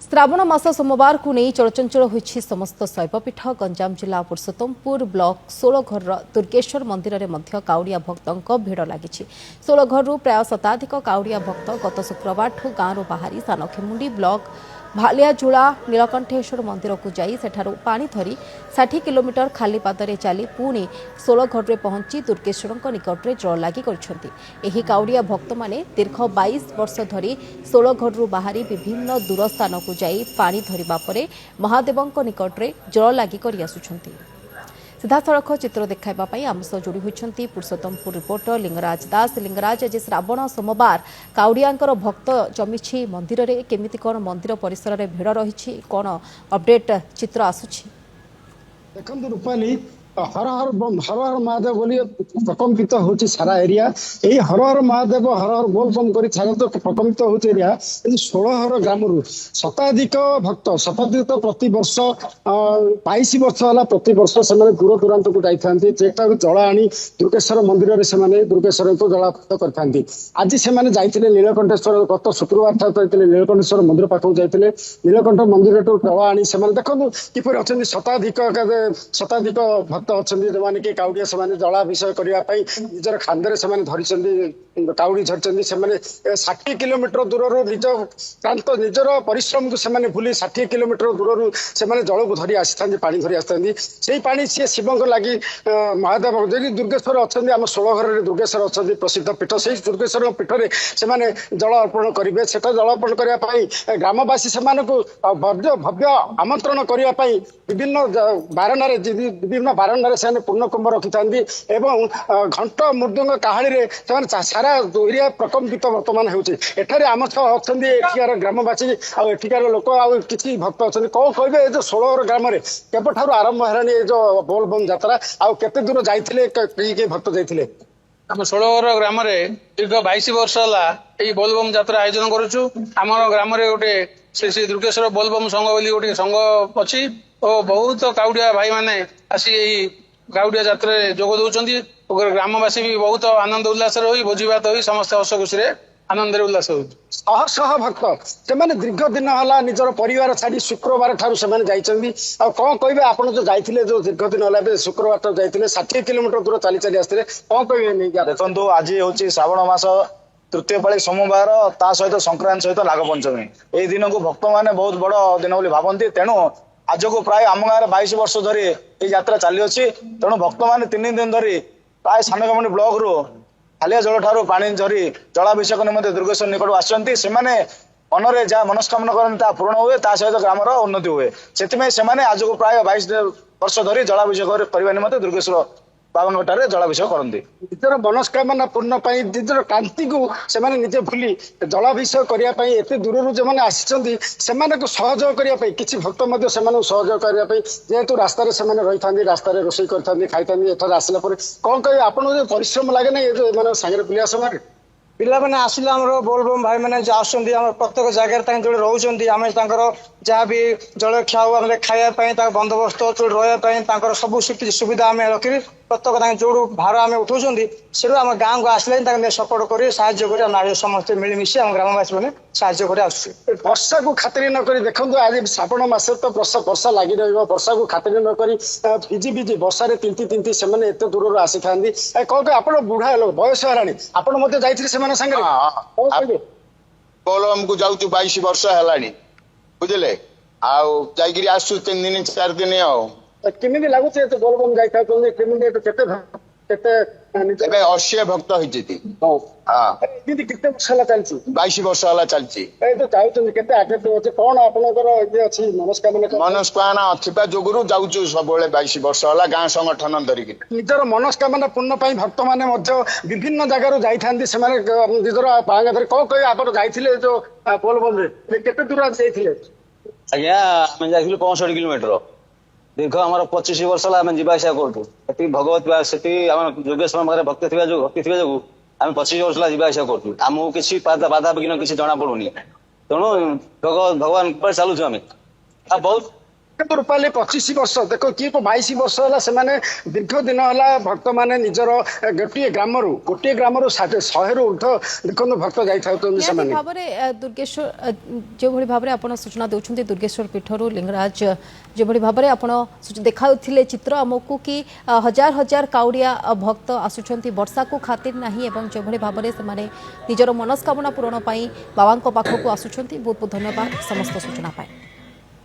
ଶ୍ରାବଣ ମାସ ସୋମବାରକୁ ନେଇ ଚଳଚଞ୍ଚଳ ହୋଇଛି ସମସ୍ତ ଶୈବପୀଠ। ଗଞ୍ଜାମ ଜିଲ୍ଲା ପୁରୁଷୋତ୍ତମପୁର ବ୍ଲକ ଷୋଳଘରର ଦୁର୍ଗେଶ୍ୱର ମନ୍ଦିରରେ ମଧ୍ୟ କାଉଡ଼ିଆ ଭକ୍ତଙ୍କ ଭିଡ଼ ଲାଗିଛି। ଷୋଳଘରରୁ ପ୍ରାୟ ଶତାଧିକ କାଉଡ଼ିଆ ଭକ୍ତ ଗତ ଶୁକ୍ରବାରଠୁ ଗାଁରୁ ବାହାରି ସାନଖେମୁଣ୍ଡି ବ୍ଲକ ଭାଲିଆଝୁଳା ନୀଳକଣ୍ଠେଶ୍ୱର ମନ୍ଦିରକୁ ଯାଇ ସେଠାରୁ ପାଣି ଧରି 60 କିଲୋମିଟର ଖାଲି ପାଦରେ ଚାଲି ପୁଣି ଷୋଳଘରରେ ପହଞ୍ଚି ଦୁର୍ଗେଶ୍ୱରଙ୍କ ନିକଟରେ ଜଳଲାଗି କରିଛନ୍ତି। ଏହି କାଉଡ଼ିଆ ଭକ୍ତମାନେ ଦୀର୍ଘ 22 ବର୍ଷ ଧରି ଷୋଳଘରରୁ ବାହାରି ବିଭିନ୍ନ ଦୂର ସ୍ଥାନକୁ ଯାଇ ପାଣି ଧରିବା ପରେ ମହାଦେବଙ୍କ ନିକଟରେ ଜଳଲାଗି କରି ଆସୁଛନ୍ତି। ସିଧାସଳଖ ଚିତ୍ର ଦେଖାଇବା ପାଇଁ ଆମ ସହ ଯୋଡ଼ି ହୋଇଛନ୍ତି ପୁରୁଷୋତ୍ତମପୁର ରିପୋର୍ଟର ଲିଙ୍ଗରାଜ ଦାସ। ଲିଙ୍ଗରାଜ, ଆଜି ଶ୍ରାବଣ ସୋମବାର, କାଉଡ଼ିଆଙ୍କର ଭକ୍ତ ଜମିଛି ମନ୍ଦିରରେ। କେମିତି କ'ଣ ମନ୍ଦିର ପରିସରରେ ଭିଡ଼ ରହିଛି, କ'ଣ ଅପଡେଟ୍ ଚିତ୍ର ଆସୁଛି? ଦେଖନ୍ତୁ ରୂପାଲି, ହର ହର ବମ, ହର ହର ମହାଦେବ ବୋଲି ପ୍ରକମ୍ପିତ ହଉଛି ସାରା ଏରିଆ। ଏଇ ହର ହର ମହାଦେବ, ହର ହର ବୋଲ ବମ କରି ସାରା ତ ପ୍ରକମ୍ପିତ ହଉଛି ଏରିଆ। ଏଇ ଷୋଳହର ଗ୍ରାମରୁ ଶତାଧିକ ଭକ୍ତ, ଶତାଧିକ ପ୍ରତିବର୍ଷ, 22 ବର୍ଷ ହେଲା ପ୍ରତିବର୍ଷ ସେମାନେ ଦୂର ଦୂରାନ୍ତକୁ ଯାଇଥାନ୍ତି। ସେଠାରୁ ଜଳ ଆଣି ଦୁର୍ଗେଶ୍ୱର ମନ୍ଦିରରେ ସେମାନେ ଦୁର୍ଗେଶ୍ୱରଙ୍କୁ ଜଳାର୍ପଣ କରିଥାନ୍ତି। ଆଜି ସେମାନେ ଯାଇଥିଲେ ନୀଳକଣ୍ଠେଶ୍ୱର, ଗତ ଶୁକ୍ରବାର ଠାରୁ ଯାଇଥିଲେ ନୀଳକଣ୍ଠେଶ୍ୱର ମନ୍ଦିର ପାଖକୁ ଯାଇଥିଲେ। ନୀଳକଣ୍ଠ ମନ୍ଦିରଠୁ ଜଳ ଆଣି ସେମାନେ ଦେଖନ୍ତୁ କିପରି ଅଛନ୍ତି। ଶତାଧିକ ଶତାଧିକ ଭକ୍ତ ଅଛନ୍ତି, ଯେଉଁମାନେ କି କାଉଡ଼ିଆ। ସେମାନେ ଜଳାଭିଷେକ କରିବା ପାଇଁ ନିଜର ଖାନ୍ଦରେ ସେମାନେ ଧରିଛନ୍ତି, କାଉଡ଼ି ଧରିଛନ୍ତି। ସେମାନେ 60 କିଲୋମିଟର ଦୂରରୁ ନିଜ କ୍ଳାନ୍ତ ନିଜର ପରିଶ୍ରମକୁ ସେମାନେ ଭୁଲି 60 କିଲୋମିଟର ଦୂରରୁ ସେମାନେ ଜଳକୁ ଧରି ଆସିଥାନ୍ତି, ପାଣି ଧରି ଆସିଥାନ୍ତି। ସେଇ ପାଣି ସିଏ ଶିବଙ୍କ ଲାଗି ମହାଦେବ ଯଦି ଦୁର୍ଗେଶ୍ୱର ଅଛନ୍ତି, ଆମ ଷୋଳ ଘରରେ ଦୁର୍ଗେଶ୍ୱର ଅଛନ୍ତି, ପ୍ରସିଦ୍ଧ ପୀଠ। ସେଇ ଦୁର୍ଗେଶ୍ୱରଙ୍କ ପୀଠରେ ସେମାନେ ଜଳ ଅର୍ପଣ କରିବେ। ସେଟା ଜଳ ଅର୍ପଣ କରିବା ପାଇଁ ଗ୍ରାମବାସୀ ସେମାନଙ୍କୁ ଭବ୍ୟ ଭବ୍ୟ ଆମନ୍ତ୍ରଣ କରିବା ପାଇଁ ବିଭିନ୍ନ ବାରଣାରେ, ବିଭିନ୍ନ ବାରଣ୍ଡାରେ ସେମାନେ ପୂର୍ଣ୍ଣକୁମ୍ଭ ରଖିଥାନ୍ତି ଏବଂ ଘଣ୍ଟ, ମୃଦଙ୍ଗ, କାହାଳିରେ ସେମାନେ ସାରା ଏରିଆ ପ୍ରକମ୍ପିତ ବର୍ତ୍ତମାନ ହେଉଛି। ଏଠାରେ ଆମ ସହ ଅଛନ୍ତି ଏଠିକାର ଗ୍ରାମବାସୀ ଆଉ ଏଠିକାର ଲୋକ ଆଉ କିଛି ଭକ୍ତ ଅଛନ୍ତି। କଣ କହିବେ, ଏ ଯୋଉ ଷୋଳଘର ଗ୍ରାମରେ କେବେଠାରୁ ଆରମ୍ଭ ହେଲାଣି ଏ ଯୋଉ ବୋଲବମ ଯାତ୍ରା ଆଉ କେତେ ଦୂର ଯାଇଥିଲେ, କିଏ କିଏ ଭକ୍ତ ଯାଇଥିଲେ? ଆମ ଷୋଳଘର ଗ୍ରାମରେ ଦୀର୍ଘ 22 ବର୍ଷ ହେଲା ଏଇ ବୋଲବମ ଯାତ୍ରା ଆୟୋଜନ କରୁଛୁ। ଆମର ଗ୍ରାମରେ ଗୋଟେ ଶ୍ରୀ ଶ୍ରୀ ଦୁର୍ଗେଶ୍ୱର ବୋଲବମ ସଂଘ ବୋଲି ଗୋଟେ ସଂଘ ଅଛି ଓ ବହୁତ କାଉଡିଆ ଭାଇମାନେ ଆସି ଏଇ କାଉଡିଆ ଯାତ୍ରାରେ ଯୋଗ ଦଉଛନ୍ତି ଓ ଗ୍ରାମବାସୀ ବି ବହୁତ ଆନନ୍ଦ ଉଲ୍ଲାସରେ ହୋଇ, ଭୋଜି ଭାତ ହୋଇ, ସମସ୍ତେ ହସ ଖୁସିରେ ଆନନ୍ଦରେ ଉଲ୍ଲାସ ହଉଛି। ଶହ ଶହ ଭକ୍ତ ସେମାନେ ଦୀର୍ଘ ଦିନ ହେଲା ନିଜର ପରିବାର ଛାଡି ଶୁକ୍ରବାର ଠାରୁ ସେମାନେ ଯାଇଛନ୍ତି। ଆଉ କଣ କହିବେ, ଆପଣ ଯୋଉ ଯାଇଥିଲେ, ଯୋଉ ଦୀର୍ଘ ଦିନ ହେଲା ଏବେ ଶୁକ୍ରବାର ଠାରୁ ଯାଇଥିଲେ, 60 କିଲୋମିଟର ଦୂର ଚାଲି ଚାଲି ଆସିଥିଲେ, କଣ କହିବେ ନେଇକି? ଦେଖନ୍ତୁ, ଆଜି ହଉଛି ଶ୍ରାବଣ ମାସ ତୃତୀୟ ପାଳି ସୋମବାର, ତା ସହିତ ସଂକ୍ରାନ୍ତି ସହିତ ନାଗପଞ୍ଚମୀ। ଏଇ ଦିନକୁ ଭକ୍ତମାନେ ବହୁତ ବଡ ଦିନ ବୋଲି ଭାବନ୍ତି। ତେଣୁ ଆଜକୁ ପ୍ରାୟ ଆମ ଗାଁରେ 22 ବର୍ଷ ଧରି ଏଇ ଯାତ୍ରା ଚାଲିଅଛି। ତେଣୁ ଭକ୍ତମାନେ 3 ଦିନ ଧରି ପ୍ରାୟ ସାନଖେମୁଣ୍ଡି ବ୍ଲକରୁ ହାଲିଆ ଜଳ ଠାରୁ ପାଣି ଧରି ଜଳାଭିଷେକ ନିମନ୍ତେ ଦୁର୍ଗେଶ୍ୱର ନିକଟକୁ ଆସୁଛନ୍ତି। ସେମାନେ ମନରେ ଯାହା ମନସ୍କାମନା କରନ୍ତି ତାହା ପୂରଣ ହୁଏ, ତା ସହିତ ଗ୍ରାମର ଉନ୍ନତି ହୁଏ। ସେଥିପାଇଁ ସେମାନେ ଆଜକୁ ପ୍ରାୟ 22 ବର୍ଷ ଧରି ଜଳାଭିଷେକ କରିବା ନିମନ୍ତେ ଦୁର୍ଗେଶ୍ୱର ବାବାଙ୍କ ଠାରେ ଜଳାଭିଷେକ କରନ୍ତି। ନିଜର ମନସ୍କାମନା ପୂର୍ଣ୍ଣ ପାଇଁ ନିଜର କ୍ଳାନ୍ତିକୁ ସେମାନେ ନିଜେ ଭୁଲି ଜଳାଭିଷେକ କରିବା ପାଇଁ ଏତେ ଦୂରରୁ ଯେଉଁମାନେ ଆସିଛନ୍ତି, ସେମାନଙ୍କୁ ସହଯୋଗ କରିବା ପାଇଁ କିଛି ଭକ୍ତ ମଧ୍ୟ ସେମାନଙ୍କୁ ସହଯୋଗ କରିବା ପାଇଁ, ଯେହେତୁ ରାସ୍ତାରେ ସେମାନେ ରହିଥାନ୍ତି, ରାସ୍ତାରେ ରୋଷେଇ କରିଥାନ୍ତି, ଖାଇଥାନ୍ତି। ଏଠାରେ ଆସିଲା ପରେ କଣ କହିବେ, ଆପଣଙ୍କୁ ଯୋଉ ପରିଶ୍ରମ ଲାଗେ ନା ଏ ଯୋଉ ଏମାନଙ୍କ ସାଙ୍ଗରେ ବୁଲିବା ସମୟରେ? ପିଲାମାନେ ଆସିଲେ, ଆମର ବୋଲବମ ଭାଇମାନେ ଯୋଉ ଆସୁଛନ୍ତି, ଆମର ପ୍ରତ୍ୟେକ ଜାଗାରେ ତାଙ୍କ ଯୋଉଠି ରହୁଛନ୍ତି, ଆମେ ତାଙ୍କର ଯାହା ବି ଜଳଖିଆ ହଉ, ଆମେ ଖାଇବା ପାଇଁ ତାଙ୍କ ବନ୍ଦୋବସ୍ତ, ଯୋଉଠି ରହିବା ପାଇଁ ତାଙ୍କର ସବୁ ସୁବିଧା ଆମେ ରଖିବି। ପ୍ରତ୍ୟେକ ତାଙ୍କ ଯୋଉଠୁ ଭାର ଆମେ ଉଠଉଛନ୍ତି, ସେଠୁ ଆମ ଗାଁକୁ ଆସିଲେ ହିଁ ତାଙ୍କୁ ସପୋର୍ଟ କରି, ସାହାଯ୍ୟ କରି, ଆମେ ସମସ୍ତେ ମିଳିମିଶି ଆମ ଗ୍ରାମବାସୀ ମାନେ ସାହାଯ୍ୟ କରି ଆସୁଛୁ। ବର୍ଷାକୁ ଖାତିରି ନ କରି ଦେଖନ୍ତୁ, ଆଜି ଶ୍ରାବଣ ମାସରେ ତ ବର୍ଷା ବର୍ଷା ଲାଗି ରହିବ। ବର୍ଷାକୁ ଖାତିରି ନ କରି ଭିଜି ଭିଜି, ବର୍ଷାରେ ତିନ୍ତି ତିନ୍ତି ସେମାନେ ଏତେ ଦୂରରୁ ଆସିଥାନ୍ତି। କଣ କହିବେ ଆପଣ, ବୁଢା ଲୋକ, ବୟସ ହେଲାଣି, ଆପଣ ମଧ୍ୟ ଯାଇଥିଲେ ସେମାନଙ୍କ ସାଙ୍ଗରେ, କଣ କହିବେ? ବୋଲବମକୁ ଯାଉଛୁ 22 ବର୍ଷ ହେଲାଣି, ବୁଝିଲେ? ଆଉ ଯାଇକିରି ଆସୁଛୁ 3 ଦିନ 4 ଦିନ। ଆଉ କେମିତି ଲାଗୁଛି ଏତେ ବୋଲବମ ଯାଇଥାଉଛନ୍ତି, କେମିତି କେତେ କେତେ? ଏବେ 80 ଭକ୍ତ ହେଇଛନ୍ତି। ହଁ, ଏମିତି କେତେ ବର୍ଷ ହେଲା ଚାଲିଛି? 22 ବର୍ଷ ହେଲା ଚାଲିଛି। ଏ ତ ଯାଉଛନ୍ତି, କେତେ ଆଧ୍ୟାତ୍ମିକ ଅଛି, କଣ ଆପଣଙ୍କର ଇଏ ଅଛି ମନସ୍କାମନା? ମନସ୍କାମନା ଥିବା ଯୋଗୁରୁ ଯାଉଛୁ ସବୁବେଳେ, 22 ବର୍ଷ ହେଲା ଗାଁ ସଂଗଠନ ଧରିକି। ନିଜର ମନସ୍କାମନା ପୂର୍ଣ୍ଣ ପାଇଁ ଭକ୍ତମାନେ ମଧ୍ୟ ବିଭିନ୍ନ ଜାଗାରୁ ଯାଇଥାନ୍ତି। ସେମାନେ ନିଜର ବାହାଙ୍ଗା ଧରି, କଣ କହିବେ, ଆପଣ ଯାଇଥିଲେ ଯୋଉ ବୋଲବମରେ, କେତେ ଦୂର ଯାଇଥିଲେ? ଆଜ୍ଞା, ଆମେ ଯାଇଥିଲୁ 65 କିଲୋମିଟର। ଦୀର୍ଘ ଆମର 25 ବର୍ଷ ହେଲା ଆମେ ଯିବା ଆସିବା କରୁଛୁ। ସେତିକି ଭଗବତ, ସେତିକି ଆମର ଯୋଗେଶ୍ୱର ପାଖରେ ଭକ୍ତି ଥିବା ଯୋଗୁ, ଭକ୍ତି ଥିବା ଯୋଗୁ ଆମେ 25 ବର୍ଷ ହେଲା ଯିବା ଆସିବା କରୁଛୁ। ଆମକୁ କିଛି ବାଧା ବିଘ୍ନ କିଛି ଜଣା ପଡୁନି। ତେଣୁ ଭଗବାନ ଉପରେ ଚାଲୁଛୁ ଆମେ ଆଉ ବହୁତ କିନ୍ତୁ ରୂପାଲି, 25 ବର୍ଷ ଦେଖ, କିଏ 22 ବର୍ଷ ହେଲା, ସେମାନେ ଦୀର୍ଘ ଦିନ ହେଲା ଭକ୍ତମାନେ ନିଜର ଗୋଟିଏ ଗ୍ରାମରୁ 100ରୁ ଉର୍ଦ୍ଧ୍ୱ ଦେଖନ୍ତୁ ଭକ୍ତ ଯାଇଥାଉଛନ୍ତି ନିହାତି ସେମାନେ। ଭାବରେ ଦୁର୍ଗେଶ୍ୱର, ଯେଉଁଭଳି ଭାବରେ ଆପଣ ସୂଚନା ଦେଉଛନ୍ତି, ଦୁର୍ଗେଶ୍ୱର ପୀଠରୁ ଲିଙ୍ଗରାଜ, ଯେଭଳି ଭାବରେ ଆପଣ ଦେଖାଉଥିଲେ ଚିତ୍ର ଆମକୁ କି ହଜାର ହଜାର କାଉଡ଼ିଆ ଭକ୍ତ ଆସୁଛନ୍ତି, ବର୍ଷାକୁ ଖାତିର ନାହିଁ ଏବଂ ଯେଭଳି ଭାବରେ ସେମାନେ ନିଜର ମନସ୍କାମନା ପୂରଣ ପାଇଁ ବାବାଙ୍କ ପାଖକୁ ଆସୁଛନ୍ତି। ବହୁତ ବହୁତ ଧନ୍ୟବାଦ ସମସ୍ତ ସୂଚନା ପାଇଁ।